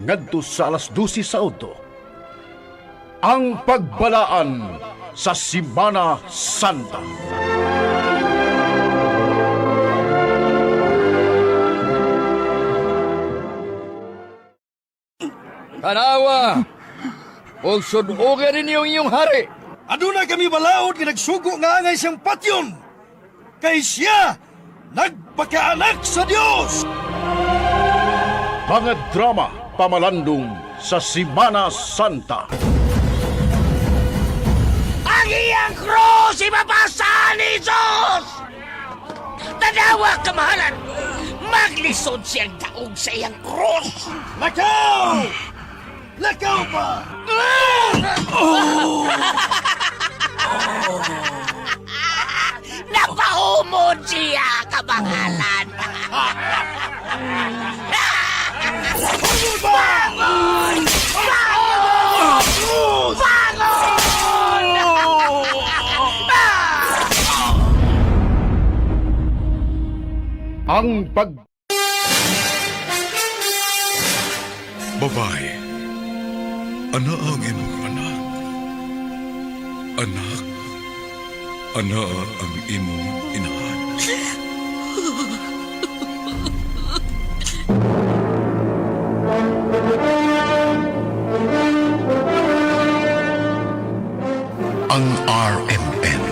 ngadto sa alas 12 sa udto. Ang pagbalaan sa Simana Santa. Tanawa! Og sudogan ninyo ang inyong hari. Aduna kami balaod nga nagsugo nga angay siyang patyon. Kay siya nagpakaanak sa Dios. Mga drama pamalandong sa Simana Santa. Ang iyang krus ibabasa ni Jesus! Tanawa, kamahalan! Maglisod siyang daog sa iyang krus! Lakaw! Lakaw pa! Napahumod siya, kamahalan! Bangon! Bangon! Bangon! Ang pag Babae, ana ang imong anak. Anak, ana ang imong inahan. Ang RMN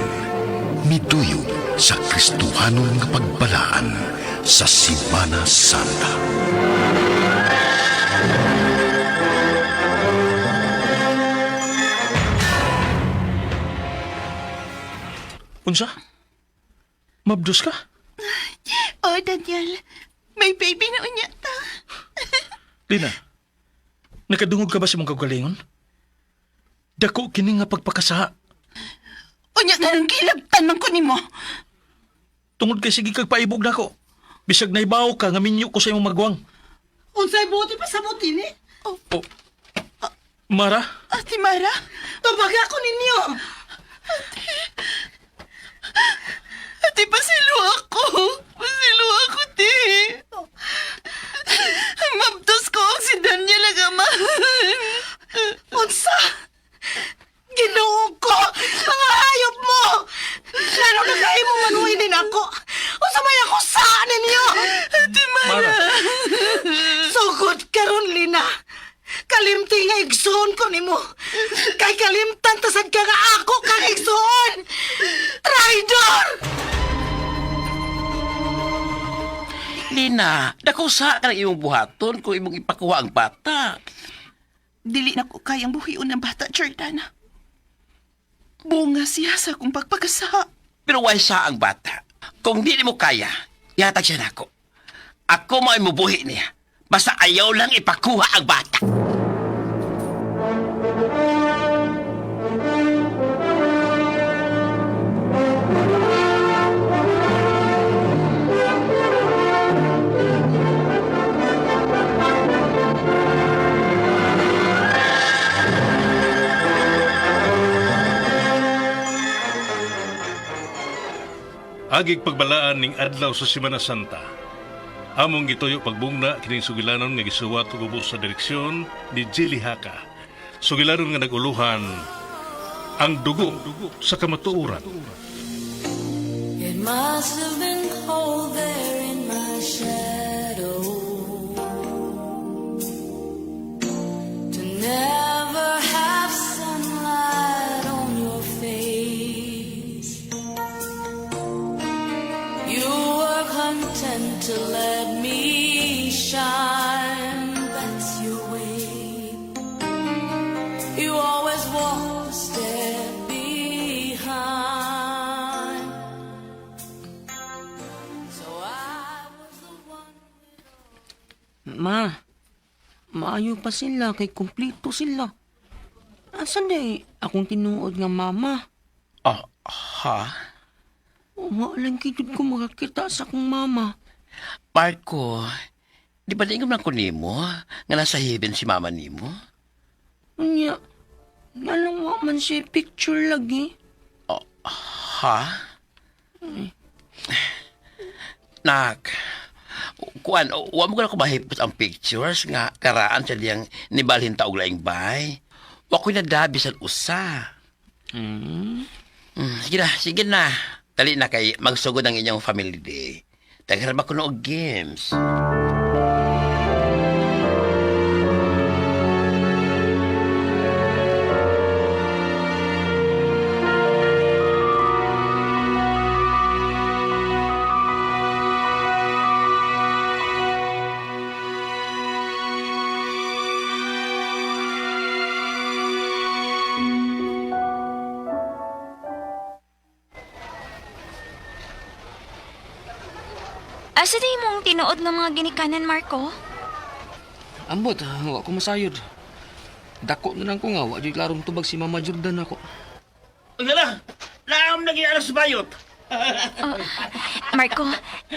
miduyog sa Kristohanon nga pagbalaan sa Simana Santa. Unsa? Mabdos ka? Oh, Daniel. May baby na unya ta. Lina, nakadungog ka ba sa mong kagalingon? Dako kini nga pagpakasaha. Unya nga nang gilabtan man ko nimo. Tungod kay sige kag paibog nako. Bisag naibaw ka nga minyo ko sa imong magwang. Unsay buti pa sa buti ni? Oh. Mara, Ate Mara, Tubaga ko ninyo. ate, pasilo ako. Pasilo ako, te. Mabdos ko ang si Daniel ang amahan. Unsa? Ginoo ko! Mga hayop mo! Lalo na kayo mo manuinin ako. Unsa may ako sa ninyo? Ate Mara. Mara. Sugod karon Lina. Kalimti nga igsoon ko nimo. Kay kalimtan tasad ka nga ako kang igsoon. Traidor! Lina, dako sa ka ng imong buhaton kung imong ipakuha ang bata. Dili na ko kayang buhion ng bata, Jordan. Bunga siya sa akong pagpagkasa. Pero why sa ang bata? Kung di mo kaya, ihatag siya nako. Ako mo ay mubuhi niya. Basta ayaw lang ipakuha ang bata. Agig pagbalaan ning adlaw sa Semana Santa. Among gituyo pagbugna kining sugilanon nga gisuwat ug ubos sa direksyon ni Jelly Haka. Sugilanon nga naguluhan ang dugo sa kamatuoran. It must have been cold there in my shadow to never have sunlight on your face. You were content to let me shine. That's your way. You always walk a step behind. So I was the one. Ma, maayo pa sila kay kumpleto sila. Asa day akong tinuod nga mama? Oh, ha? Wa lang kitod ko makakita sa akong mama. Marco, di ba lingam lang ko nimo nga nasa heaven si mama nimo? Unya, nalang wa man siya picture lagi. Oh, ha? Nak, Kuan, wa mo ko mahipos ang pictures nga karaan sa diyang nibalhin ta og laing bay. Wa ko'y nadabi sa usa. Sige na, sige na. Dali na kay magsugod ang inyong family day. Daghan ba kuno og games? Asa di mong tinuod ng mga ginikanan, Marco? Ambot, wa ko masayod. Dako na lang ko nga, wa jud klarong tubag si Mama Jordan ako. Uy, na! Naam na alas sa bayot. Marco,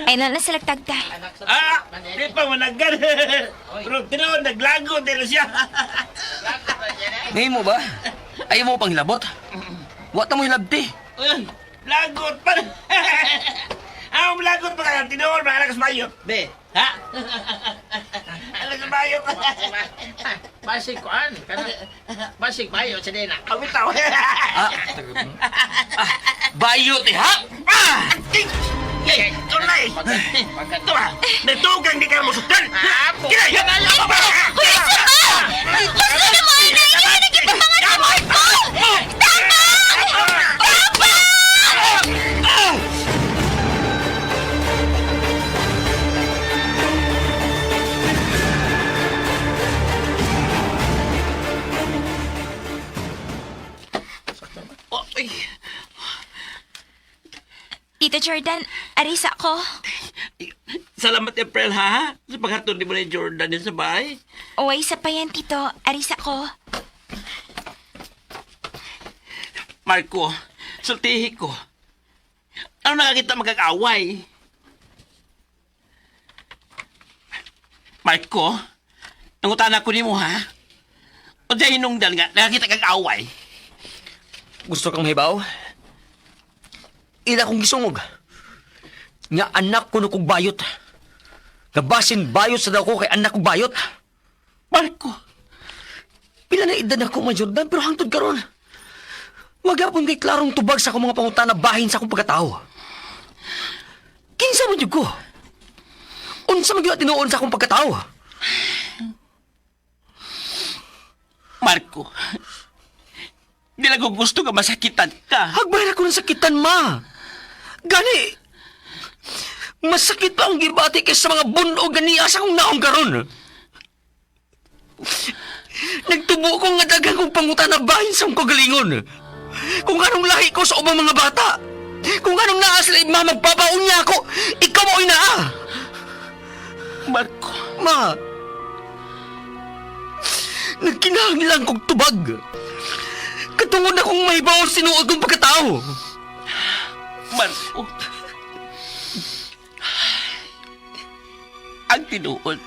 ay na lang sila tagta. Ah, di pa managgan. Pero tinuod, naglago din na siya. Ngayon mo ba? Ayaw mo pang hilabot? Wa ta mo hilabti. Uy, lagot pa. Ang lagot pa kaya, tinuod, mga alas bayot. Be, ha? Alas sa bayot. Basig kuan, kana basig bayo sa dina. Ang bitaw. Ah, bayot eh, ha? Ah! Yay, tunay. Ito ba? Natugang di ka mo suktan. Kinay! Hoy, asa ba? Gusto na mo ay naiihanig itong mga si Marco! Tama! Tama! Oy, Tito Jordan, arisa ko. salamat April ha sa paghatod ni mo ni Jordan din sa bahay. Uway sa pa yan, Tito. Arisa ko. Marco, sultihi ko. Ano nakakita magkakaway? Marco, nangutana ko nimo ha? O di hinungdan nga, nakakita kag away. Gusto kang mahibaw? Ila kong gisungog. Nga anak ko no kong bayot. Nga basin bayot sa daw ko kay anak kong bayot. Marco, Pila na edad ako, Ma Jordan, pero hangtod karon. Wag hapon kay klarong tubag sa akong mga pangutana bahin sa akong pagkatao. Kinsa man jud ko? Unsa man gyud tinuon sa akong pagkatao? Marco, di lang ko gusto nga masakitan ka. Hagbay na ko ng sakitan, ma. Gani, masakit pa akong gibati kaysa mga bunog ganiya sa akong naong karon. Nagtubo ko nga daghang kong pangutana bahin sa akong kagalingon. Kung anong lahi ko sa ubang mga bata. Kung anong naa sila ma, magpapaon niya ako. Ikaw mo'y naa. Marco, Ma, nagkinahanglan kong tubag. Katungod akong mahibaw sinuod kong pagkatao. Marco. Ang tinuod,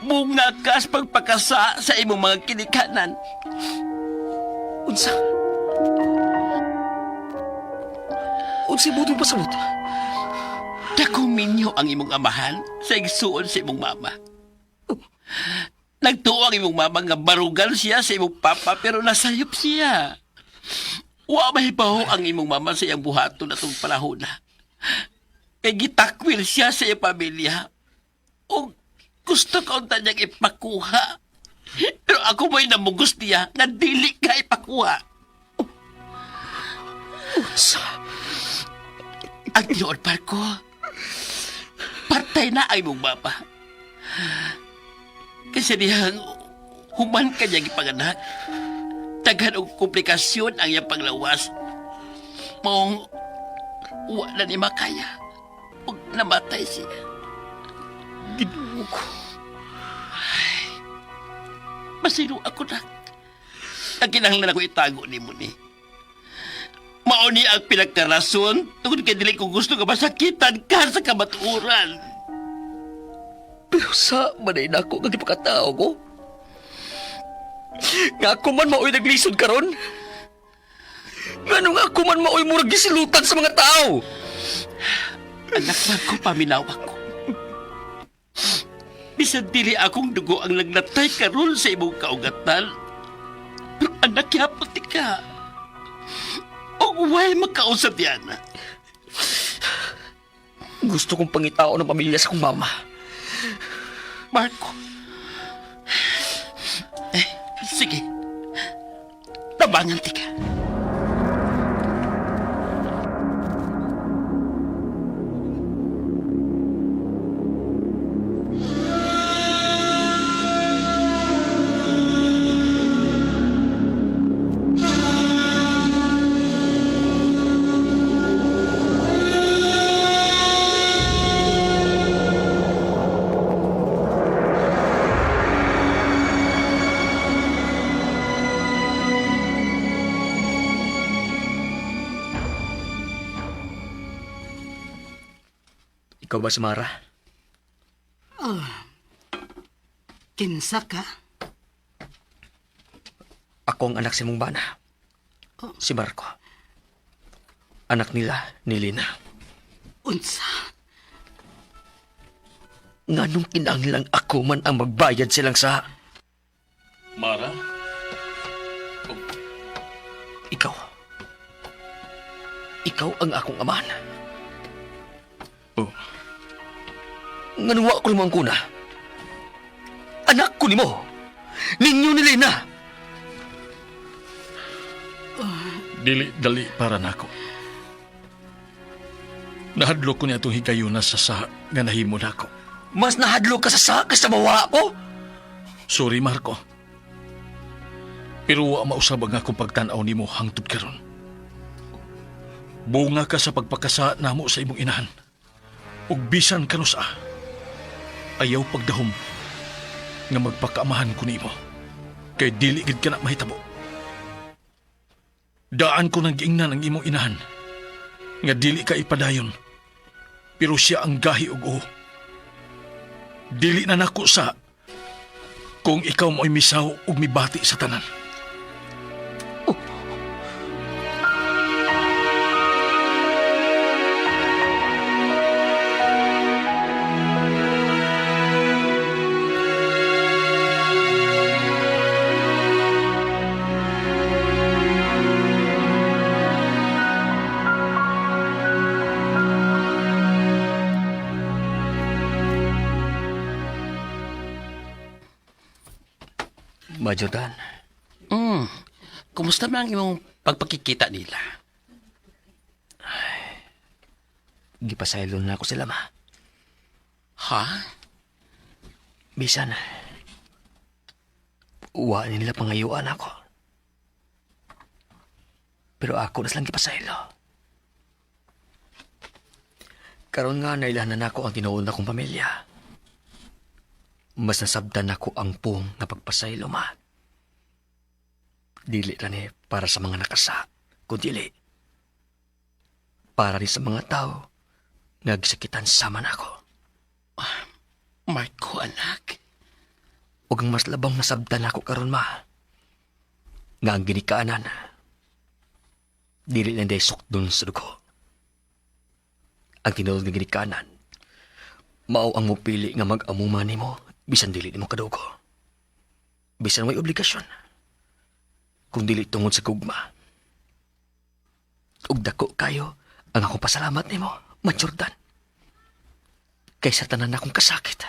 bunga ka sa pagpakasa sa imong mga kinikanan. Unsa? Unsa mo itong pasabot? Dakong minyo ang imong amahan sa igsuon sa imong mama. Nagtuo ang imong mama nga barugal siya sa imong papa pero nasayop siya. Wa mahibaw ang imong mama sa iyang buhaton atong panahon na. Kay gitakwil siya sa iyang pamilya. O gusto ka unta niyang ipakuha. Pero ako mo'y namugos niya nga dili ka ipakuha. Unsa? Ang tinuod, Marco, patay na ang imong mama. Kasi dihang human ka niyang ipanganak. Daghan og komplikasyon ang iyang panglawas. Maong wala ni makaya. Ug namatay siya. Ginoo ko. Masino ako na. Ang kinahanglan ako itago ni mo ni. Mao ni ang pinagkarason tungod kay dili ko gusto nga masakitan ka sa kamatuoran. Pero sa manay na ako nga gipakatao ko. Nga ako man mao'y naglisod karon. Nga nung ako man mao'y murag gisilutan sa mga tao. Anak, Marco, paminaw ako. Bisan dili akong dugo ang naglatay karon sa imong kaugatan. Pero anak yapon ti ka. Og way makausap yan. Gusto kong pangitao ng pamilya sa kong mama. Marco. Eh, sige. Tabangan ti ka. Ikaw ba si Mara? Oh. Kinsa ka? Ako ang anak si mong bana. Si Marco. Anak nila ni Lina. Unsa? Nganong kinahanglang ako man ang magbayad silang sa... Mara? Ikaw. Ikaw ang akong amahan. Oh. Nganong wa ko nimo ang kuna? Anak ko nimo. Ninyo ni Lina. Dili dali para nako. Nahadlok ko niya itong higayuna sa sa nga nahimo nako. Mas nahadlok ka sa sa kaysa mawa ko. Sorry, Marco. Pero wa mausab ang akong pagtan-aw nimo hangtod karon. Bunga ka sa pagpakasa namo sa imong inahan. Ug bisan kanusa, ayaw pagdahom nga magpakaamahan ko nimo. Kay dili gid ka na mahitabo. Daan ko nang giingnan ang imong inahan nga dili ka ipadayon. Pero siya ang gahi og uho. Dili na nako sa kung ikaw mo'y misaw ug mibati sa tanan. Ma Jordan, Kumusta man ang imong pagpakikita nila? gipasaylo na ako sila ma. Ha? Bisan. Uwa nila pangayuan ako. Pero ako na silang gipasaylo. Karon nga nailahan na nako ang tinuod na kong pamilya. Mas nasabtan nako ang puong nga pagpasaylo ma. Dili ra ni para sa mga nakasa, kundi para rin sa mga tao nga gisakitan sama nako. Marco, anak. Ug ang mas labang nasabtan ako karon ma. Nga ang ginikaanan. Dili lang day sukdon sa dugo. Ang tinuod nga ginikaanan, mao ang mupili nga mag-amuma nimo bisan dili nimo kadugo. Bisan way obligasyon. Kung dili tungod sa gugma. Ug dako kayo ang akong pasalamat nimo, Ma Jordan. Kaysa tanan akong kasakit.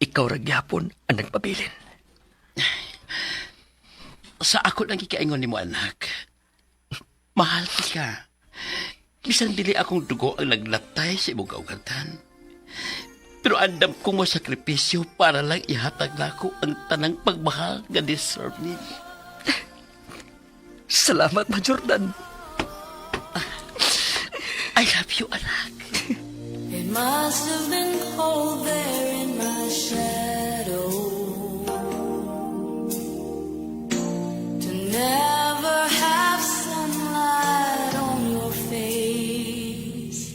Ikaw ra gyapon ang nagpabilin. Sa ako lang gikaingon nimo, anak. Mahal ka. Bisan dili akong dugo ang naglatay sa imong kaugatan. Pero andam ko mo sakripisyo para lang ihatag nako ang tanang pagmahal nga deserve nimo. Salamat, Ma Jordan. I love you, anak. It must have been cold there in my shadow to never have sunlight on your face.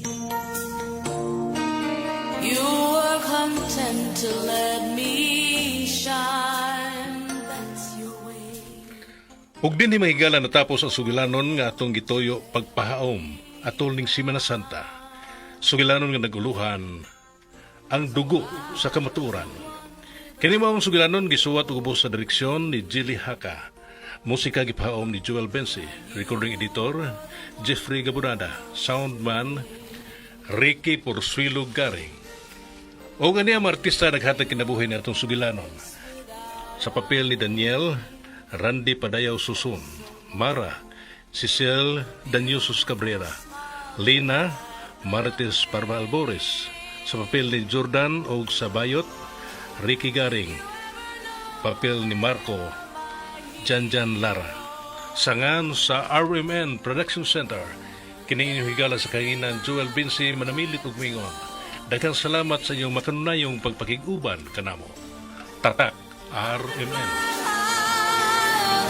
You were content to let me shine. That's your way. Ug dinhi mahigala natapos ang sugilanon nga atong gituyo pagpahaom atol ning Semana Santa. Sugilanon nga naguluhan Ang Dugo sa Kamatuoran. Kini maong sugilanon gisuwat ug ubos sa direksyon ni Jilly Haka. Musika gipahaom ni Joel Bensi, recording editor Jeffrey Gabunada, soundman Ricky Porsuilo Garing. O nga niya artista naghatag kinabuhi ni atong sugilanon. Sa papel ni Daniel, Randy Padayaw Susun, Mara, Cecil Danyusos Cabrera, Lina, Marites Parma Albores, sa papel ni Jordan og sa Bayot, Ricky Garing, papel ni Marco, Janjan Lara. Sangan sa RMN Production Center, kini inyong higala sa kahiganan Joel Vinci manamilit ug mingon. Daghang salamat sa inyong makanunayong pagpakig-uban kanamo. Tatak RMN.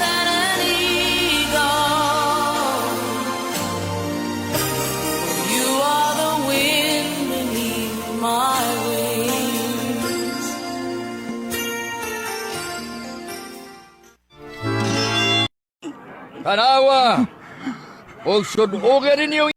Than an eagle. You are the wind beneath my wings. Tanawa! Og sud-oga ninyo.